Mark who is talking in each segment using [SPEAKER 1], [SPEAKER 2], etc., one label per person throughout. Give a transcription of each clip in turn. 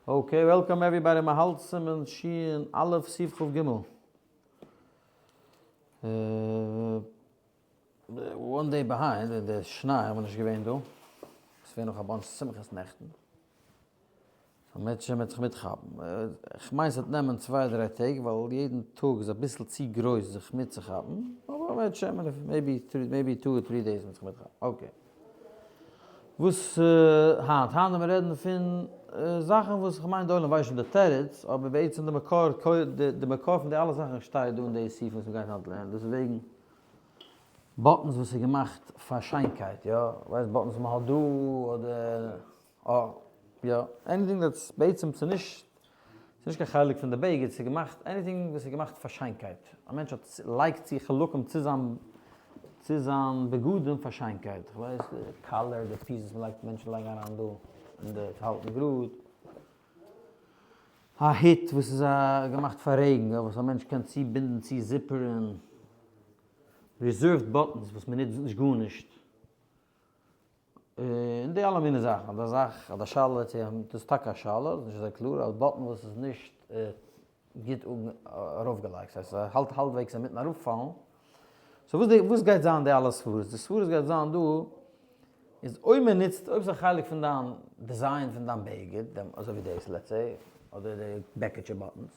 [SPEAKER 1] Okay, welcome everybody, מ'האלט סימן שין א' סעיף כ ג. One day behind, אין די שניי האבן מיר נישט געווען דא. עס ווערן נאך א bunch שמחות נעכטן. So מ'וועט שוין זיך מיטכאפן. כ'מיין ס'וועט נעמען צוויי דריי טעג, ווייל יעדן טאג איז אביסל צו גרויס זיך מיטצוכאפן. אבער מ'וועט שוין, maybe maybe two or three days מ'וועט זיך מיטכאפן. Okay. וואס היינט? היינט ווען מיר רעדן פון זאכן וואס כ'מיין די עולם ווייסט שוין די תירוץ, אבער בעצם די מקור די מקור פון די אלע זאכן שטייט דא אין די סעיף וואס מ'גייט היינט לערנען, דאס איז וועגן buttons וואס איז געמאכט פאר שיינקייט, יא, ווייסט buttons וואס מ'האט דא אדער אה יא, anything that's בעצם ס'נישט ס'נישט קיין חלק פון די בגד, ס'איז געמאכט anything וואס איז געמאכט פאר שיינקייט, א מענטש האט לייגט צו חלקים צו זיין צו זיין בגדים פאר שיינקייט, כ'ווייס די collar, די piece וואס מ'לייגט מענטשן לייגן אריין דא אין די צו האלטן גראד, א הוט וואס איז געמאכט פאר רעגן, יא וואס א מענטש קען צובינדן צו זיפערן, reserved buttons וואס מ'נוצט נישט גארנישט. און די אלע מיני זאכן, אדער זאך, אדער שאלה, צו דאס איז טאקע א שאלה, איז נישט אזוי קלאר, א button וואס איז נישט גוט ארויפגעלייגט, ס'הייסט ס'האלט האלבוועגס אינמיטן אראפפאלן, so וואס די וואס גייט זיין די אלע סברות? די סברות גייט זיין דא, איז אויב מען נוצט, אויב ס'איז א חלק פון דיין design פון דיין בגד, אזוי ווי דאס let's say, אדער די בעקיטשע buttons,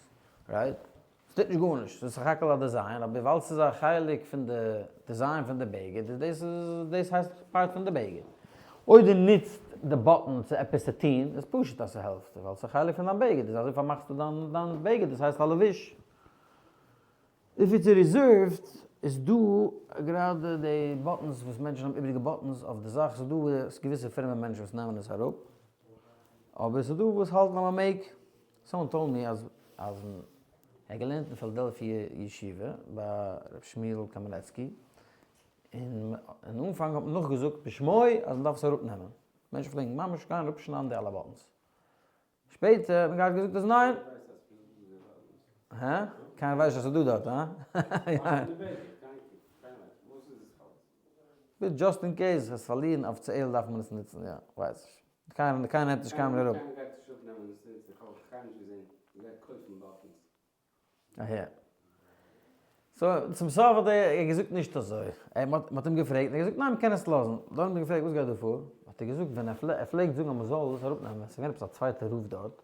[SPEAKER 1] right? ס'טוט נישט גארנישט, ס'איז סך הכל א design, אבער ווייל ס'איז א חלק פון די design פון די בגד, איז דאס איז דאס הייסט part פון די בגד. אויב דו נוצט די button צו עפעס צו טון, איז פשוט אז ס'העלפט, ווייל ס'איז א חלק פון דיין בגד, איז אזוי פארמאכסטו דיין דיין בגד, דאס הייסט א לבוש. If it's reserved, איז דא גראדע די buttons וואס מענטשן האבן איבעריגע buttons אויף די זאך, ס'איז דא געוויסע פרומע מענטשן וואס נעמען עס אראפ, אבער ס'איז דא וואס האלטן אז מ'מעג. Someone told me אז אז ער האט געלערנט אין פילאדעלפיע ישיבה ביי ר' שמואל קאמענעצקי, און אין אנפאנג האט מען נאכגעזאגט בשמו אז מען דארף עס אראפנעמען, מענטשן פלעגן ממש גיין אראפשניידן די אלע buttons, שפעטער האט מען געהאט געזאגט אז ניין. הא? קיינער ווייסט נישט אז ס'איז דא דארט, הא? Just in case וועסט פארלירן אפיציעל דארף מען עס נוצן, יא, ווייס נישט. קיינער קיינער נעמט נישט קיינמאל אראפ.
[SPEAKER 2] קיינער גייט נישט אראפנעמען דאס נוצן, איך האב קיינמאל נישט געזען מ'גייט קויפן buttons.
[SPEAKER 1] אהער. So צום סוף האט ער געזאגט נישט אזוי. ער מ'האט מ'האט אים געפרעגט און ער האט געזאגט ניין מ'קען עס לאזן. דאן האט מען געפרעגט וואס גייט דא פאר? האט ער געזאגט ווען ער פלעגט זאגן אז מ'זאל עס אראפנעמען ווען ס'איז געווען עפעס א צווייטע רב דארט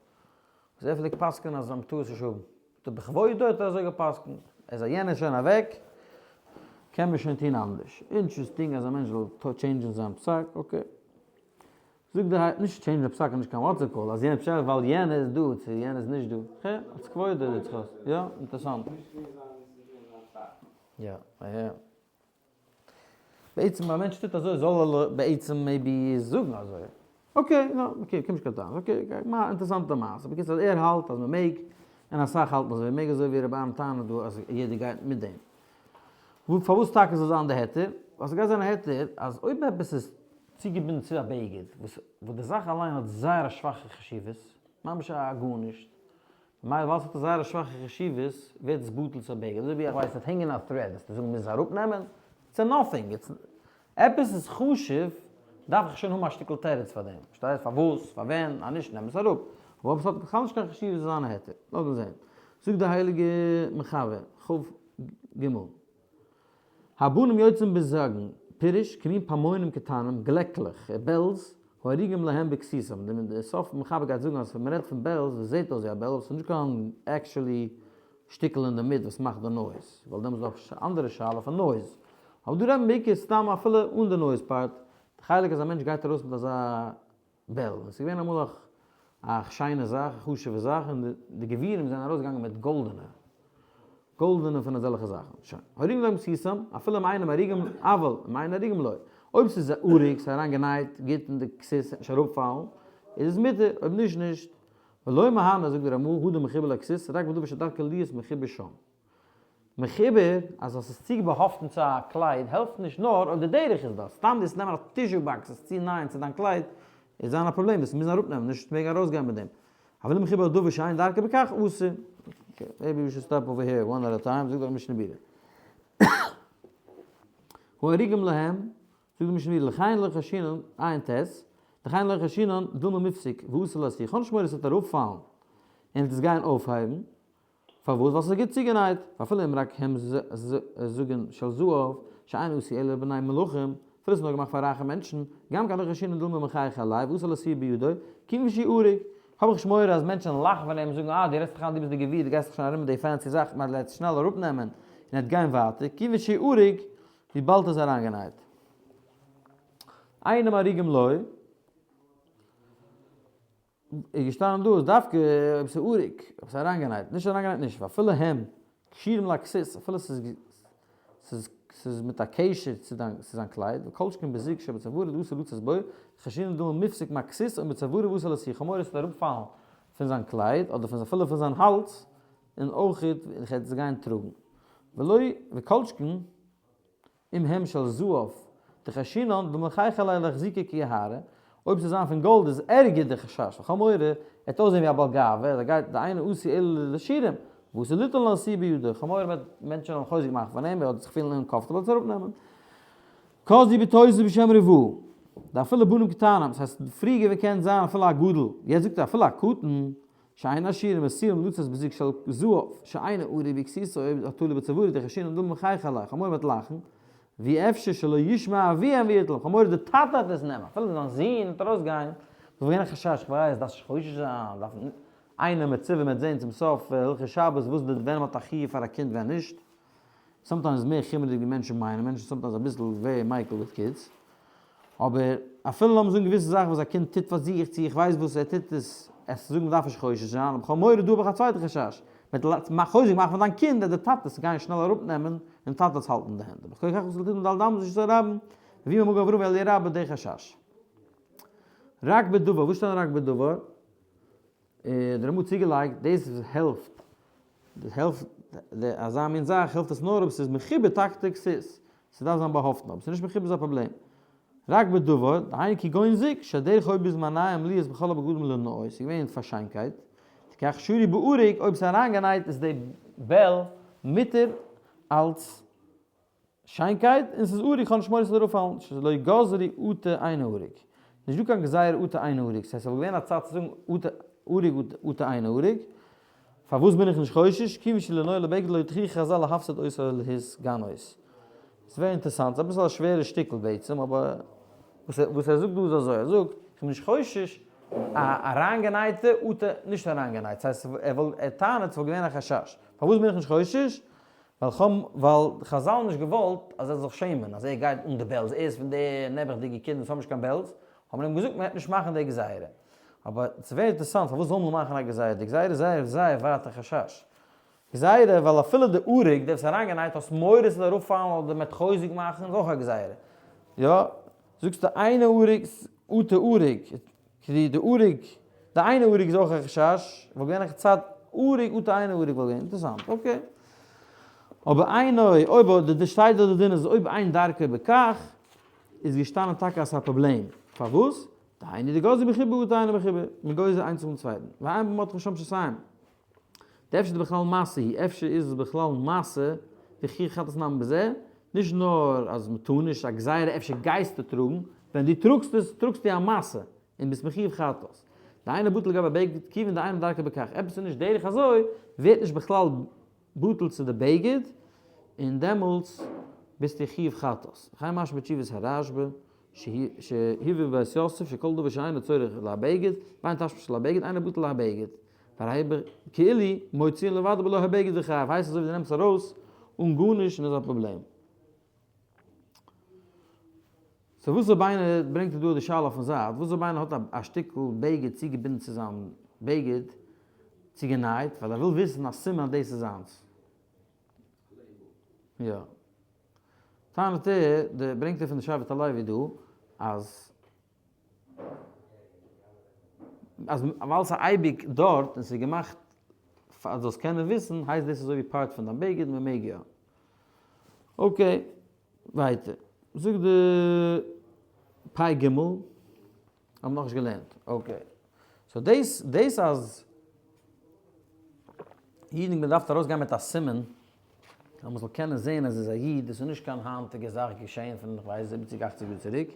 [SPEAKER 1] וואס ער פלעגט פסק'ענען אז מ'טאר עס נישט האבן. האט ער בכבודו האט ער אזוי געפסק'נט. ער איז א יענער איז שוין אוועק קען מען שוין טון אנדערש. Interesting אז א מענטש זאל change ן זיין פסק, okay. זאגט די הייליגע, נישט change ן די פסק איז נישט קיין what's call, אז יענער פשט ווייל יענער איז דא צו יענער איז נישט דא, ח אלס כבוד דער יצחק, יא, אינטערסאנט. יא, יא. בעצם א מענטש טוט אזוי זאל ער בעצם maybe זאגן אזוי. Okay, נו, okay, קום נישט קיין טענות, okay, אינטערסאנטע מעשה, בקיצור אז ער האלט אז מען מעג, און אסאך האלטן אזוי, מעג אזוי ווי רבי אהרן טענה'ט דא אז יעדער גייט מיט דעם. פארוואס טאקע זאל זיין די היתר? ווייל ס'גייט זיין א היתר אז אויב עפעס איז צוגעבינדן צו א בגד וואס וואס די זאך אליין האט זייער א שוואכע חשיבות, ממש א גארנישט, ממילא ווייל ס'האט א זייער א שוואכע חשיבות ווערט עס בטל צו א בגד, אזוי ווי איך ווייס נישט הענגען א thread וועסטו זאגן מוז עס אראפנעמען? It's a nothing, it's עפעס איז חשוב דארף איך שוין האבן א שטיקל תירוץ פאר דעם, פארשטייסט? פארוואס? פארווען? אז נישט נעם עס אראפ. אבער אויב עס האט בכלל נישט קיין חשיבות איז זיין א היתר. לאמיר זען. זאגט די הייליגע מחבר, כ ג. הבנים יוצאים בזגין, פירוש, כמין פעמונים קטנים, גלעקלעך, bells, הארוגים להם בכסותם. די סוף מחבר גייט זאגן אז מען רעדט פון bells וואס זעט אויס ווי א bell אבער ס'איז נישט קיין actually שטיקל אינדערמיט וואס מאכט די noise, ווייל דעמאלטס איז דא אנדערע שאלה פון noise. אבער דא רעדט מען בעיקר סתם אפילו אן די noise part, די חלק אז א מענטש גייט ארויס מיט אזא bell, און ס'איז געווען אמאל א שיינע זאך, א חשוב'ע זאך, און די גבירים זענען ארויסגעגאנגען מיט גאלדענע, גאלדענע פון אזעלכע זאכן. שוין. הארוגים להם בכסותם, אפילו אם אינם ארוגים, אבל אם אין ארוגים לא. אויב ס'איז ארוג, ס'איז אריינגענייט גוט אין די כסות, ס'וועט נישט אראפפאלן, איז עס מותר, אויב נישט, נישט. ולא מהנה, זאגט די רמ"א, הא דמחובר לכסות, רק בדבר שדרכו להיות מחובר שם. מחובר, אז עס איז צו באהאפטן צו א קלייד העלפט נישט נאר אויב די דרך איז דאס, סתם דאס נעמען א tissue box עס צו נייען צו דיין קלייד איז זיין א פראבלעם, דאס מוזן אראפנעמען, נישט מעגן ארויסגיין מיט דעם. אבל מחובר לדבר שאין דרכו בכך אסור. Okay, maybe we should stop over here one at a time, זאגט דאך משנה ברורה. הארוגים להם, זאגט די משנה ברורה, לכן לא חיישינן, עיין ט'. דכן לא חיישינן דילמא מיפסק ואתי לאתויי, איך האב נישט מורא עס וועט אראפפאלן און וועט עס גיין אויפהייבן, פארוואס? ווייל ס'איז גוט צוגענייט, ואפילו אם רק הם זוגין של זהב, שאין עשוי אלא לבני מלכים, אפילו ס'איז נאר געמאכט פאר רייכע מענטשן, גם כן לא חיישינן דילמא מחייכי עליה ואתי לאתויי בידו, כיוון שהוא אריג, האב איך נישט מורא אז מענטשן זאלן לאכן פון אים און זאגן אה דו רעדסט דיך איין דו ביסט די גביר דו גייסט זיך שוין ארום מיט די fancy זאך מען וועט עס שנעל אראפנעמען און ער וועט גיין ווייטער, כיוון שהוא אריג, וויבאלד עס איז אריינגענייט. אינם ארוגים לו. איז געשטאנען דא אז דווקא אויב ס'איז ארוג, אויב ס'איז אריינגענייט, נישט אריינגענייט נישט, ואפילו הם קשורים לכסות, אפילו ס'איז ס'איז ס'איז מיט א קשר צו דיין צו זיין קלייד, וכל שכן בזוג שבצווארו דאסור לצאת בו, דחיישינן דילמא מיפסק מהכסות או מצווארו ואתי לאתויי, כ'האב מורא ס'וועט אראפפאלן פון זיין קלייד, אדער פון אפילו פון זיין האלז, און אויך איך וועט עס גיין טראגן. ולא וכל שכן. אם הם של זהב, דחיישינן דמחייכי עליה לאחזוקי כיוהרא, אויב ס'זאל זיין פון גאלד איז ערגער די חשש, כ'האב מורא ער וועט אויסזען ווי א בעל גאווה, אז ער גייט דאינו עשוי אלא לעשירים, ואתי ליטול לאתויי בידו, כ'האב מורא מ'וועט מענטשן וועלן חוזק מאכן פון אים, ער וועט זיך פילן uncomfortable עס אראפנעמען. כזו בתוס' בשם ריב"א, דאפילו בנים קטנים, ס'הייסט פריער געווען קען זיין אפילו א גדול, יעצט זאגט ער אפילו א קטן, שאין עשירים אסורים לצאת בזוג של זהב, שאינו ארוג בכסותו התלוי בצווארו דחיישינן דילמא מחייכי עליה, כ'האב מורא מ'וועט לאכן, ואי אפשר שלא ישמע אביהם ויטלם, כ'האב מורא די טאטע וועט עס נעמען, אפילו זיין זון וועט ארויסגיין, זאל ווערן א חשש, כ'ווייס, דארפסט נישט חושש זיין, דארף איינער מצווה מ'וועט זען צום סוף הלכות שבת וואס די ווען מ'האט א חיוב פאר א קינד ווען נישט, sometimes איז מער חומרה'דיג ווי מענטשן מיינען, מענטשן sometimes אביסל ווערי מיקל מיט kids, אבער אפילו לאמיר זאגן געוויסע זאכן וואס א קינד טוט פאר זיך צו איך ווייס וואס ער טוט עס, עס צו זאגן מ'דארף נישט חושש זיין, אבער כ'האב מורא דא האב איך א צווייטע חשש, מ'וועט חוזק מאכן פון דיין קינד אז די טאטעס גייען שנעל אראפנעמען און טאטעס האלטן די הענט, אבער כהכרח וואס לטוט מיט ד' אמות רשות הרבים, ווי מ'מאג אברהם ואליה רבה די חשש. רק בדבר, וואס שטייט רק בדבר? דער רמ"א צוגעלייגט, דאס העלפט, דאס העלפט, די אזא מין זאך העלפט עס נאר אויב ס'איז מחובר טאקע ס'איז, ס'דארף זיין באהאפטן, אויב ס'איז נישט מחובר איז א פראבלעם. רק בדבר, דהיינו כגון זוג, שהדרך היה בזמניהם להיות בכל הבגדים לנוי, ס'איז געווען פאר שיינקייט, כך שרי באריג, אויב ס'איז אריינגענייט איז די בעל מותר אלס שיינקייט, און ס'איז אריג, כ'האב נישט מורא ס'זאל אראפפאלן, שלא גזרו אטו אינו אריג. נישט דא קיין גזירה אטו אינו אריג, ס'הייסט ס'וואלט געווען א צד צו זאגן אטו אריג אטו אינו אריג, פארוואס בין איך נישט חושש, כיוון שלנוי לבגד לא הטריחו חז"ל להפסיד אותו להתגנות. ס'איז very אינטערעסאנט, ס'איז אביסל א שווערע שטיקל בעצם, אבער וואס ער זאגט דא איז אזוי, ער זאגט, איך בין נישט חושש א אריינגענייטע אטו נישט אריינגענייט, ס'הייסט ער טענה'ט ס'וואלט געווען א חשש, פארוואס בין איך נישט חושש? ווייל כ'האב ווייל חז"ל האבן נישט געוואלט אז ער זאל זיך שעמען אז ער גייט אן די בעלז, ער איז פון די נעבעכדיגע קינדער וואס האבן נישט קיין בעלז, האבן אים געזאגט מען וועט נישט מאכן די גזירה. אבער ס'איז very אינטערעסאנט פארוואס זאל מען מאכן א גזירה, די גזירה איז זייער זייער ווייט א חשש. גזירה ווייל אפילו די אריג, די וואס אריינגענייט האסט מורא ס'זאל אראפפאלן אדער מ'וועט חוזק מאכן איז אויך א גזירה. יא? זאגסטו אינו ארוג אטו ארוג, כדי די ארוג, די אינו ארוג איז אויך א חשש, וואלט געווען א צד ארוג אטו אינו ארוג וואלט געווען אינטערעסאנט, okay. אבער אינו, אויב די די שטייט דא די דין איז אויב אין דרכו בכך, איז געשטאנען טאקע אז ס'איז א פראבלעם, פארוואס? דהיינו דגזרו בחיבור אטו אינו מחובר, מען גוזר איינס אויפן צווייטן, ועיין במרדכי שם שסיים. די אפשר איז בכלל מעשה היא, אפשר איז עס בכלל מעשה וכי חטאת נמי בזה, נישט נאר אז מען טאר נישט, א גזירה אפשר גייסטו טראגן, ווען דו טראגסט עס טראגסטו א מעשה און ביסט מחיוב חטאת. דאינו בטל לגבי בגד כיוון דאינו דרכו בכך, עפעס איז נישט דרך אזוי ווערט נישט בכלל בטל צו די בגד און דעמאלטס ביסטו חיוב חטאת. וכן משמע בתשובת הרשב"א שהובא בבית יוסף שכל דבר שאינו צורך להבגד ואין תשמיש להבגד אינו בטל להבגד. פאראיבער כאילו מוציאין לבדו בלא הבגד וחייב הייסט אזוי ווי די נעמסט ארויס אן גארנישט און איז א פראבלעם. so וואס אויב איינער ברענגט ער דא די שאלה אויפן זייט וואס אויב איינער האט א שטיקל בגד צוגעבינדן צו זיין בגד צוגענייט ווייל ער וויל וויסן א סימן אז דאס איז זיינס. יא. טענה'ט ער, די ברענגט ער פון די שבט הלוי דא אז. אז ווייל ס'איז אייביג דארט און ס'איז געמאכט אז זאלסט קענען וויסן, הייסט דאס אזוי ווי part פון דיין בגד, מ'מעג יא. okay, ווייטער. זאגט די פ' ג, האבן נאכנישט געלערנט. okay. so דאס דאס אז אידן האבן געדארפט ארויסגיין מיט א סימן אז מ'זאל קענען זען אז ער איז א איד, דאס איז נישט קיין היינטיגע זאך געשען פון כ'ווייס זיבעציג אכציג יאר צוריק.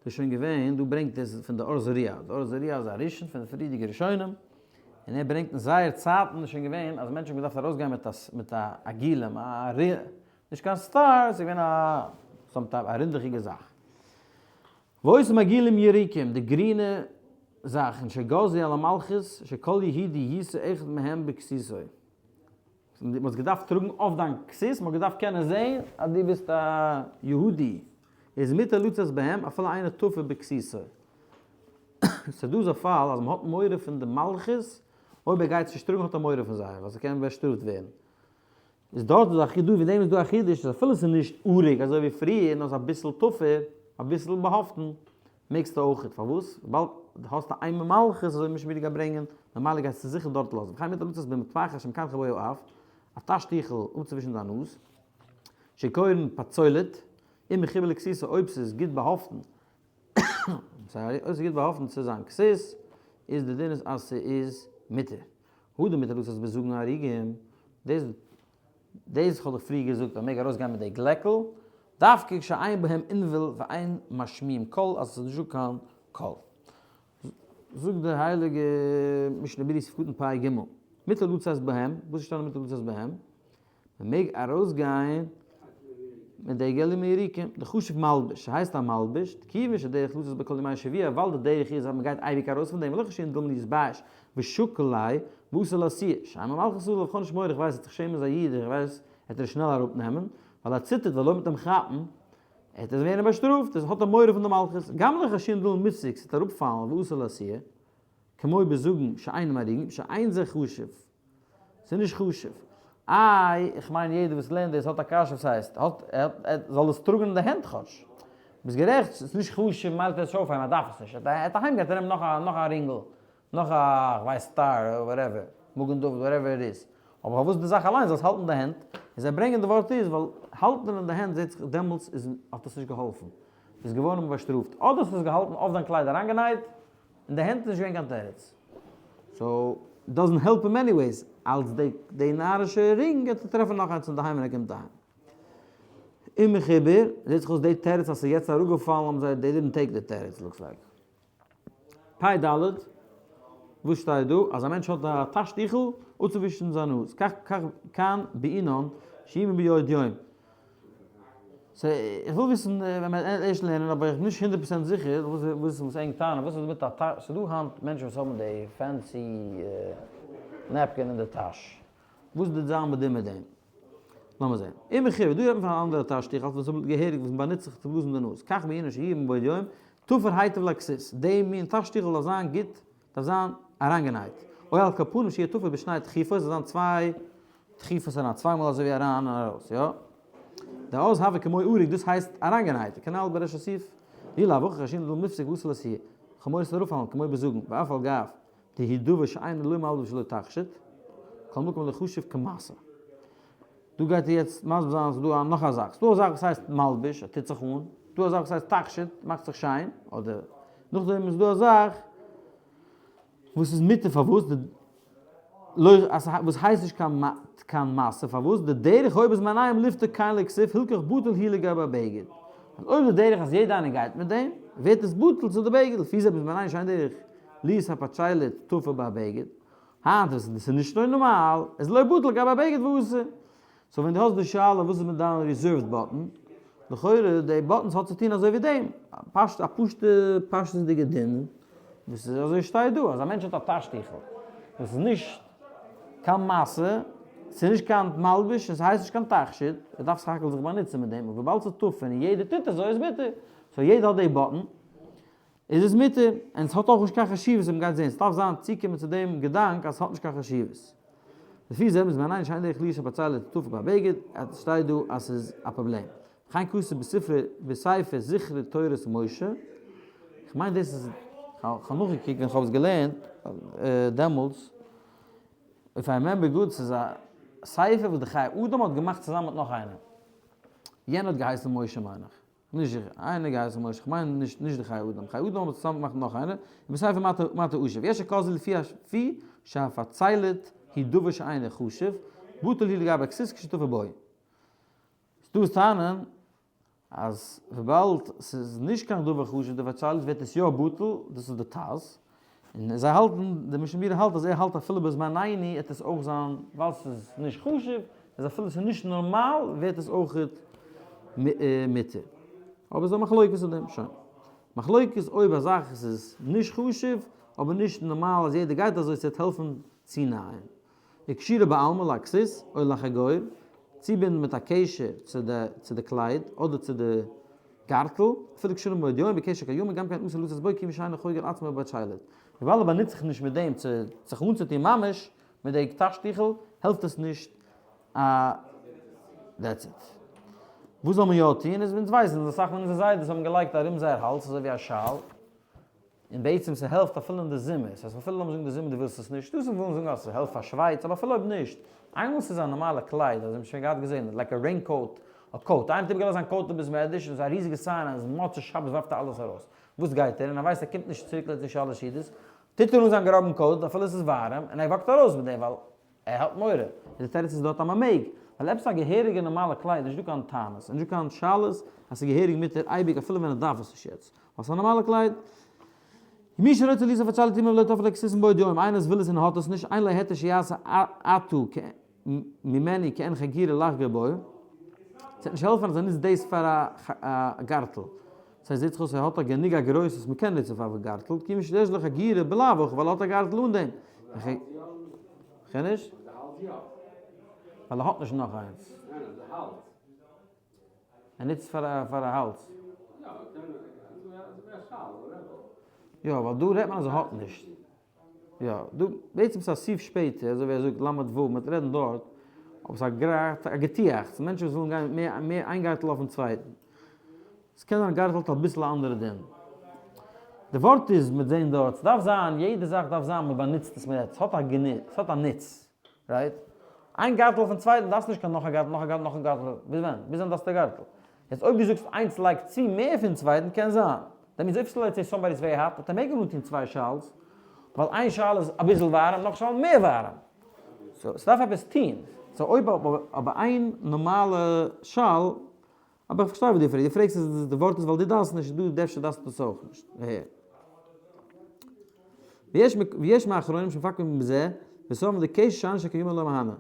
[SPEAKER 1] איז שוין געווען, דא ברענגט עס פון די אור זרוע, די אור זרוע איז א ראשון פון די פריערדיגע ראשונים, און ער ברענגט אין זייער צייטן איז שוין געווען אז מענטשן האבן געדארפט ארויסגיין מיט א מיט א עגולים, א נישט קיין star, ס'איז געווען א some type א רינדעכיגע זאך. ואותם עגולים ירוקים, די גרינע זאכן, שגזרו על המלכות שכל יהודי ישא אחד מהם בכסותו. מען האט געדארפט טראגן אויף דיין כסות, מען האט געדארפט קענען זען אז דו ביסט א יהודי, איז מותר לצאת בהם אפילו אינו תפור בכסותו. ס'איז דא אזא פאל אז מען האט מורא פון די מלכות, אויב ער גייט עס נישט טראגן האט ער מורא פון זיי, ווייל זיי קענען באשטראפט ווערן. איז דארט איז א חידוש, וועגן דעם איז דא א חידוש אז אפילו ס'איז נישט אריג אזוי ווי פריער, נאר ס'איז אביסל תפור, אביסל באהאפטן, מעגסטו אויכעט, פארוואס? וויבאלד דו האסט א אימה מלכות אזוי ווי משמיר גייט ברענגען, ממילא גייסטו זיכער דארט לאזן, וכן מותר לצאת במטפחת שמקנחין בו האף, א טאש טיכל אפצוווישן דיין נאז, שקורין פצולת, אם מחובר לכסותו אויב ס'איז גוט באהאפטן, sorry, אויב ס'איז גוט באהאפטן צו זיין כסות, איז די דין איז אז ס'איז מותר. הא דמותר לצאת בזגין ארוגים, דאס דאס האב איך פריער געזאגט אז מ'מעג ארויסגיין מיט די גלעקל, דווקא כשאין בהם ענבל ואין משמיעים קול אז עס איז נישט דא קיין קול. זאגט די הייליגע משנה ברורה סעיף קטן פ ג, מותר לצאת בהם, וואס איז געשטאנען מותר לצאת בהם? מען מעג ארויסגיין מיט די עגלים ירוקים, דחשיב מלבוש, ס'הייסט א מלבוש, כיוון שדרך לצאת בכל ימי השבוע, ווייל די דרך איז אז מען גייט אייביג ארויס פון דעם, ולא חיישינן דלמא יתבייש ושקיל ליה ואתי לאתויי, שאימה מלכות עליו, כ'האב נישט מורא, איך ווייס ער וועט זיך שעמען איז א איד, איך ווייס ער וועט ער שנעל אראפ נעמען, ווייל ער ציטערט ווייל אויב מ'וועט אים כאפן, וועט ער ווערן באשטראפט, איז האט ער מורא פון די מלכות, גם לא חיישינן דלמא מיפסיק, ס'וועט אראפפאלן ואתי לאתויי, כמו בזגין שאינם ארוגין, שאין זה חשוב. ס'איז נישט חשוב. איי, איך מיין יעדער וואס לערנט דאס האט א קשיא וואס הייסט, האט, ער זאל עס טראגן אין די הענט כאטש. ביסט גערעכט, ס'איז נישט חשוב, ממילא טוט ער עס נישט אויפהייבן, ער דארף עס נישט. ער וועט אהיים גיין, ער וועט נעמען נאך א, נאך א רינגל, נאך א, כ'ווייס, star, whatever, מגן דוד, whatever it is. אבער פארוואס די זאך אליין זאל עס האלטן אין די הענט? און זיי ברענגען די ווארט איז, ווייל האלטן אין די הענט זעט זיך דעמאלטס איז, האט עס נישט געהאלפן. איז געווארן באשטראפט. אדער האסטו עס געהאלטן אויף דיין קלייד אריינגענייט, אין די הענט איז נישט געווען קיין תירוץ. so doesn't help אים anyways, אלס די די נארישע רינג גייט ער טרעפן נאך איינס אינדערהיים ווען ער קומט אהיים. און מחובר, זעט זיך אויס די תירוץ אז ס'איז יעצט אראפגעפאלן האבן זיי they didn't take די תירוץ looks like. פ ד, וואס שטייט דא? אז א מענטש האט א טאש טיכל אפצוווישן זיין נאז, כך כך כאן בעינן שיהי' מבעוד יום. so איך וויל וויסן ווען מען וועט ערשט לערנען אבער איך בין נישט הונדערט פראצענט זיכער, איך וויל וויסן וואס ענק טענה'ן, וואס איז מיט א טאש, ס'דא היינט מענטשן וואס האבן די fancy napkin אין די טאש, וואס וועט זיין מיט דעם מיט דעם? לאמיר זען. אם מחובר, דא רעדט מען פון אן אנדערע טאש טיכל וואס איז געהעריג וואס מען באנוצט זיך צו בלאזן די נאז, כך בעינן שיהי' מבעוד יום, תפור היטב לכסות, די מין טאש טיכל דארף זיין גוט דארף זיין אריינגענייט. או על כל פנים שיהיה תפור בשני דחיפות, זאל זיין צוויי דחיפות אריין, צוויי מאל אזוי ווי אריין און ארויס, יא? דאז הוי כמו אריג, דאס הייסט אריינגענייט, כנל בריש הסעיף, ואי לאו הכי חיישינן דלמא מיפסיק ואתי לאתויי, כ'האב מורא ס'זאל אראפפאלן, כמו בזגין, ואף על גב דהוא דבר שאינו לא מלבוש ולא תכשיט, מכל מקום לא חשיב כמשא. דא גייט ער יעצט מסביר זיין אז ס'איז דא נאך א זאך, ס'איז דא א זאך וואס הייסט מלבוש, ער טוט זיך אן, ס'איז דא א זאך וואס הייסט תכשיט, מאכט זיך שיין, אדער נאכדעם איז דא א זאך וואס איז מותר פארוואס די לא וואס הייסט נישט קיין קיין משא פארוואס די דרך אויב איז מנעים לפתור קיין לכסוף הילכך בטל הוא לגבי הבגד אז אויב די דרך אז יעדע איינער גייט מיט דעם ווערט עס בטל צו די בגד לפי זה בזמנינו שאין דרך להיות הפתשילת תפור בהבגד היינט וואס עס איז נישט נארמאל, איז לא בטל לגבי הבגד ואסור. so ווען דו האסט די שאלה וואס איז מיט דיין reserved button, לכאורה די buttons האט צו טון אזוי ווי דעם, פשט א פשוטע פשטות'דיגע דין, וואס איז אזוי שטייט דא, אז א מענטש האט א טאש טיכל, וואס איז נישט קיין משא, ס'איז נישט קיין מלבוש און ס'הייסט נישט קיין תכשיט, ער דארף סך הכל זיך באנוצען מיט דעם, און וויבאלד ס'איז תפור און יעדער טוט אזוי איז מותר, so יעדער האט די button, איז עס מותר, און עס האט אויך נישט קיין חשיבות ווי מ'גייט זען, ס'דארף זיין צוקומען צו דעם געדאנק אז עס האט נישט קיין חשיבות. לפי זה בזמנינו שאין דרך להיות הפצלת תפור בהבגד, עס שטייט דא אז ס'איז א פראבלעם. וכן כתוב בספר בספר זכרי תורת משה, כ'מיין דאס איז, כ'האב נאכגעקוקט ווען כ'האב עס געלערנט דעמאלטס, if I remember good, ס'איז א ספר וואס די חיי אדם האט געמאכט צוזאמען מיט נאך איינעם. יענער האט געהייסן משה מיין איך. נישט זיכער, איינער געהייסן משה, כ'מיין נישט נישט די חיי אדם, חיי אדם האט צוזאמען געמאכט נאך איינער, און בספר מטה מטה אשר, ויש שכתבו לפי לפי שהפצלת היא דבר שאינו חשוב, בטל היא לגבי הכסות כשתפור בו. ס'דא וואס טענה'ן אז וויבאלד ס'איז נישט קיין דבר חשוב די פארציילערס ווערט עס יא בטל, דאס איז די טז, און זיי האלטן, די משנה ברורה האלט אז ער האלט אפילו בזמנינו עט עס אויך זיין ווייל ס'איז נישט חשוב, איז אפילו ס'איז נישט נארמאל ווערט עס אויכעט מותר. אבער ס'איז א מחלוקת אין דעם, שוין. מחלוקת אויב א זאך איז נישט חשוב אבער נישט נארמאל אז יעדער גייט אזוי ס'וועט העלפן צונייען. וקשירה בעלמא לכסות או לחגור, צובינדן מיט א קשר צו די צו די קלייד אדער צו די גארטל, אפילו קשרה מבעוד יום בקשר קיימא גם כן אסור לצאת בו כיוון שאינו חוגר עצמו בתשלת. וויבאלד ער באנוצט זיך נישט מיט דעם צו זיך אנצוטון ממש מיט די טאש טיכל העלפט עס נישט א that's it. וואס זאל מען יא טון איז אונז ווייסן אז אסאך פון אונזער זיידעס האבן געלייגט ארום זייער האלז אזוי ווי א שאל, און בעצם ס'העלפט אפילו אין די זומער, ס'הייסט אפילו לאמיר זאגן די זומער דו ווילסט עס נישט, דאס ווילן זאגן אז ס'העלפט פאר שווייץ, אבער אפילו אויב נישט, איינמאל ס'איז א נארמאלע קלייד, אזוי האבן שוין געהאט געזען, like א rain coat, א coat, איינער האט איבערגעלאזט זיין coat אין בית מדרש און ס'איז א ריזיגע sign אז מוצאי שבת ווארפט ער אלעס ארויס, וואס גייט ער, און ער ווייסט ער קומט נישט צוריק לצאת שלש סעודות, טוט ער אן זיין גראבן coat אפילו ס'איז ווארעם, און ער walk ט ארויס מיט דעם ווייל ער האט מורא. איז די תירוץ איז דארט אז מ'מעג, ווייל עפעס א געהעריגע נארמאלע קלייד נישט דא קיין טענות, און נישט דא קיין שאלות אז ס'איז געהעריג מותר אייביג אפילו ווען ער דארף עס נישט יעצט. ווייל ס'איז א נארמאלע קלייד. מי שרוצה ליזא פארציילט אימא ולא תפלה כסות מבעוד יום, איינער וואס וויל עס און האט עס נישט, אין לו היתר שיעשה אטו ממני כעין חגירה לחגור בו, ס'וועט נישט העלפן אז ער נוצט דאס פאר א גארטל. ס'הייסט זעט זיך אויס ער האט א גענוג א גרויס וואס מ'קען נוצן פאר א גארטל, כיוון שיש לו חגירה בלאו הכי ווייל ער האט א גארטל אן דעם. כ'קען נישט? ווייל ער האט נישט נאך איינס. ער נוצט עס פאר א האלז. יא, ווייל דא רעדט מען אז ער האט נישט. יא, דא, בעצם ס'איז א סעיף שפעטער, אזוי ווי ער זאגט למד ו, מ'וועט רעדן דארט, אבער ס'איז א גראד, א געטיאכץ, מענטשן וואס ווילן גיין מיט מער, מער איין גארטל אויפן צווייטן. ס'קען זיין א גארטל האט אביסל א אנדערע דין. די ווארט איז, מ'וועט זען דארט, ס'דארף זיין, יעדע זאך דארף זיין מ'באנוצט עס, מ'רעדט, ס'האט א געניץ, ס'האט א נוץ. right? איין גארטל אויפן צווייטן דארפסט נישט קיין נאך א גארטל, נאך א גארטל, נאך א גארטל, ביז ווען? ביז ווען דארפסטו א גארטל? יעצט אויב דו זאגסט איינס לייגט צו מער פון צווייטן קען זיין. that means אויב ס'לעטס say somebody is very hot וועט ער מעגן אנטון צוויי shawls, ווייל איין שאל איז אביסל ווארעם נאך שאל מער ווארעם. so ס'דארף עפעס טון. so אויב אבער איין נארמאלע שאל, אבער איך פארשטיי וואס דו פרעגסט, דו פרעגסט אז די ווארט איז ווייל דו דארפסט נישט, דו אפשר דארפסטו דאס אויך נישט. ויש מאחרונים שמפקפקים בזה, וסוברים דקשר שאין שקיימא לא מהנה.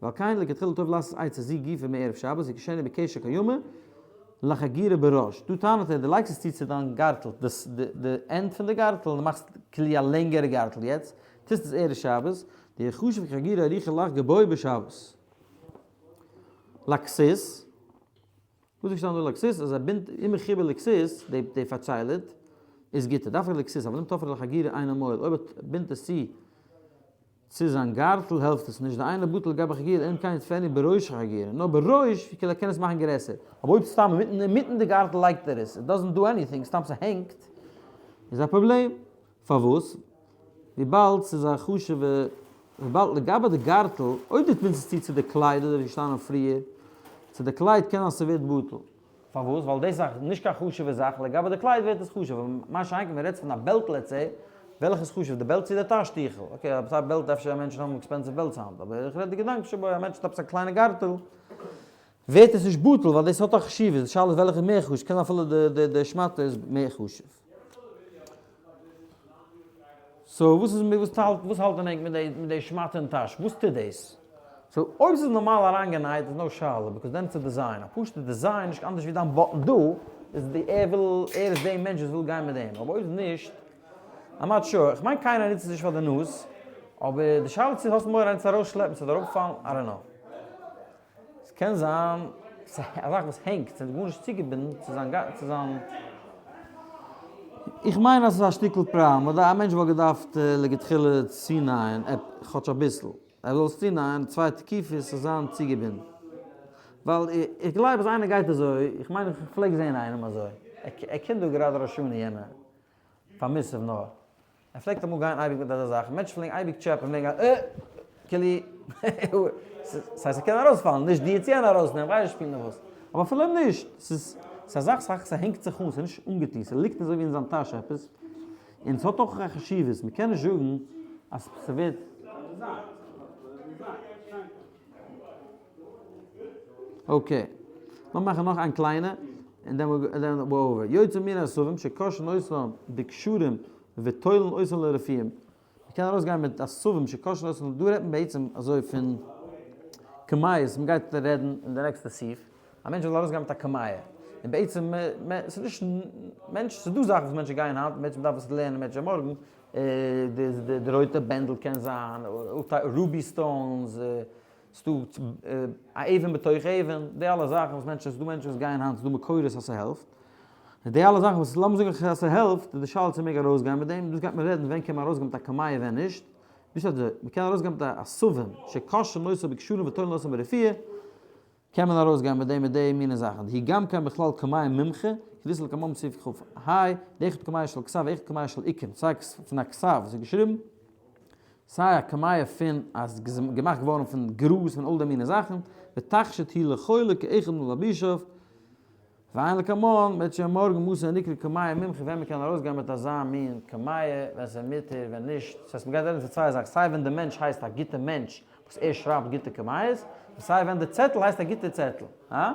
[SPEAKER 1] ועל כן לכתחילה טוב לעשות עצה זו גופא מערב שבת יקשרנו בקשר קיימא לחגירה בראש. דא טענה'ט ער, דו לייגסט עס צו צו דיין גארטל, די end פון די גארטל, און דו מאכסט כאילו א לענגערע גארטל יעצט, טוסט עס ערב שבת, דיחשב כחגירה ארוכה לחגור בו בשבת. לכסות. וואס איז געשטאנען דא לכסות? אז ער בינדט אם מחובר לכסות, די פארציילעט, איז גוט, דווקא לכסות, אבל אם תפר לחגירה אינו מועיל, אויב ער בינדט עס צו צו זיין גארטל העלפט עס נישט, דאינו בטל לגבי חגירה, אלא אם כן יתפרנו בראש החגירה, נאר בראש, ווי כאילו ער קען עס מאכן גרעסער, אבער אויב סתם אינמיטן אינמיטן די גארטל לייגט ער עס, it doesn't do anything, סתם ס'הענגט, איז א פראבלעם, פארוואס? וויבאלד ס'איז א חשוב'ע, וויבאלד לגבי די גארטל, אויב דו בינדסט עס צו צו די קלייד אזוי ווי געשטאנען פריער, צו די קלייד קען זיין ס'ווערט בטל. פארוואס? ווייל דאס איז נישט קיין חשוב'ע זאך, לגבי די קלייד ווערט עס חשוב, אבער מה שאין כן ווען רעדסט פון א belt let's say, וועלכע איז חשוב, די belt צו די טאש טיכל? okay, עפעס א belt אפשר מענטשן האבן expensive belts היינט, אבער איך רעד די געדאנק שבו, א מענטש האט עפעס א קליינע גארטל, ווערט עס נישט בטל ווייל דאס האט א חשיבות, די שאלה איז וועלכע איז מער חשוב, קען זיין אפילו די שמאטע איז מער חשוב. so וואס איז וואס האלט וואס האלט ענק מיט די מיט די שמאטע אין טאש? וואס טוט דאס? so אויב ס'איז נארמאל אריינגענייט איז no שאלה because דען איז א design, א פשוטע design נישט אנדערש ווי דיין button דא, איז די ער וויל ער איז די מענטש וואס וויל גיין מיט דעם, אבער אויב נישט I'm not sure, איך מיין קיינער נוצט עס נישט פאר די נאז, אבער די שאלה צו האסט מורא איינס ארויסשלעפן ס'וועט אראפפאלן, I don't know. ס'קען זיין ס'איז א זאך וואס הענגט, ס'איז גארנישט צוגעבינדן צו זיין צו זיין. איך מיין אז ס'איז א שטיקל פראבלעם, אדער א מענטש וואלט געדארפט לכתחילה צונייען כאטש אביסל, ער זאל עס צונייען צוויי תקופות ס'זאל זיין צוגעבינדן. ווייל איך גלייב אז איינער גייט אזוי, איך מיין איך פלעג זען איינעם אזוי, ער קומט דא גראדע ראש השנה יענע פאר מוסף נאר. ער פלעגט אמאל גיין אייביג מיט אזא זאך, מענטשן פלעגן אייביג טשעפען, פלעגן גיין אה! כאילו, ס'הייסט ס'קען ארויספאלן, נישט דיר צו יענער ארויסנעמען, כ'ווייס נישט פונקטליך וואס, אבער אפילו אויב נישט, ס'איז ס'איז א זאך ס'איז ס'הענגט זיך אן, ס'איז נישט אנגעטון, ס'ליגט אזוי ווי אין זיין טאש עפעס, און ס'האט אויך א חשיבות, מ'קען נישט זאגן אז ס'ווערט. okay, לאמיר מאכן נאך איין קליינע. און then we're over. יוצא מן עשבים שקושרין אותם בקשרים ותולין אותם לרפואה. מ'קען ארויסגיין מיט עשבים שקושרין אותם, דא רעדט מען בעצם אזוי פון קמיעות, מ'גייט רעדן אין די נעקסטע סעיף, א מענטש וויל ארויסגיין מיט א קמיע, און בעצם ס'איז נישט מענטש, ס'איז דא זאכן וואס מענטשן גייען היינט, מענטשן דארף עס לערנען מענטשן מארגן, די רויטע בענדל קען זיין, ruby stones, ס'דא א אבן בתוך אבן, די אלע זאכן וואס מענטשן, ס'דא מענטשן וואס גייען היינט, ס'דא מקורות אז ס'העלפט, די אלע זאכן וואס לאמיר זאגן אז ס'העלפט, איז די שאלה צו מ'מעג ארויסגיין מיט דעם, דאס גייט מען רעדן ווען קען מען ארויסגיין מיט א קמיע ווען נישט, נישט אזוי, מ'קען ארויסגיין מיט א עשבים, שקושרין אותן בקשרים ותולין אותן ברפואה, קען מען ארויסגיין מיט דעם מיט די מיני זאכן, דהיא גם כן בכלל קמיע מומחה, כדאיתא לקמן בסעיף כ"ה, דאחד קמיע של כתב ואחד קמיע של עיקום, סיי פון א כתב וואס איז געשריבן, סיי א קמיע פון אז געמאכט געווארן פון גראז פון all די מיני זאכן, ותכשיט היא לחולה כאחד מלבישיו, ועיין לקמן, מ'וועט שוין מארגן מתי נקרא קמיע מומחה ווען מ'קען ארויסגיין מיט אזא מין קמיע, ווען ס'איז מותר ווען נישט, ס'הייסט מ'גייט רעדן פון צוויי זאכן, סיי ווען די מענטש הייסט א גוטע מענטש וואס ער שרייבט גוטע קמיעות, און סיי ווען די צעטל הייסט א גוטע צעטל. הא?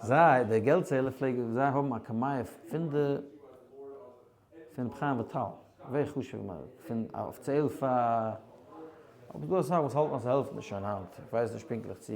[SPEAKER 1] זיי, די געלט ציילער פלעגן זיי האבן א קמיע פון די. פון רבי חיים וויטאל, ווער חשוב מער, פון אפיציעל פאר, אבער ס'דא אסאך וואס האלטן אז ס'העלפט נישט שוין היינט, איך ווייס נישט פונקטליך צו.